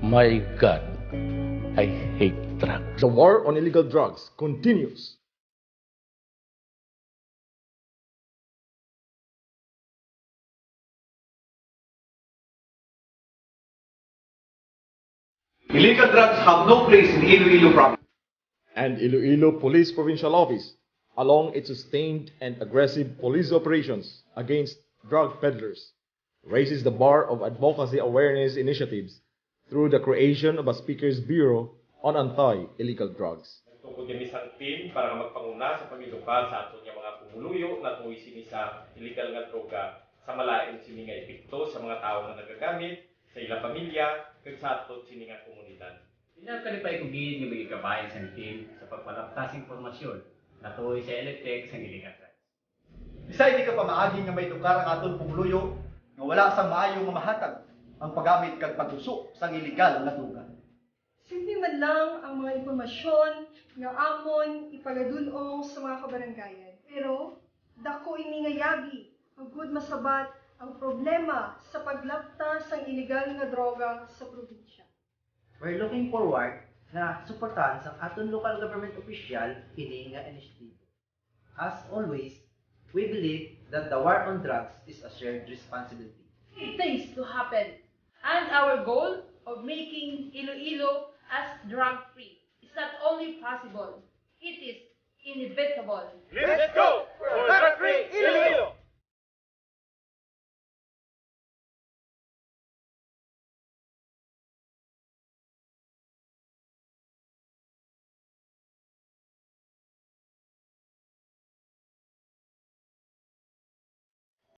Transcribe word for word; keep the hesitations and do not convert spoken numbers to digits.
My God, I hate drugs. The war on illegal drugs continues. Illegal drugs have no place in Iloilo province. And Iloilo Police Provincial Office, along its sustained and aggressive police operations against drug peddlers, raises the bar of advocacy awareness initiatives through the creation of a Speaker's Bureau on Anti-Illegal Drugs. Nagtukod kami sang team para nga magpanguna sa pag-edukar sa aton nga mga pumuluyo nga tuhoy sini sa illegal nga droga sa malain sini nga epekto sa mga tawo nga nagagamit, sa ila pamilya, kag sa aton sini nga komunidad. Ginapalipay ko gid nga maging kabahin sang team sa pagpalapta sing impormasyon nga tuhoy sa illegal sang illegal drugs. Bisag di ka pamaagi nga maedukar ang aton pumuluyo nga wala sang maayo nga mahatag ang paggamit kag pag-uso sang iligal nga duga. Simple man lang ang mga impormasyon nga amon ipagadun-ong sa mga kabaranggayan, pero dako ini nga yabi agud masabat ang problema sa paglapta sang iligal nga droga sa probinsya. We're looking forward nga suportahan sang aton local government official ini nga initiative. As always, we believe that the war on drugs is a shared responsibility. Things to happen, and our goal of making Iloilo as drug-free is not only possible, it is inevitable. Let's go for drug-free Iloilo!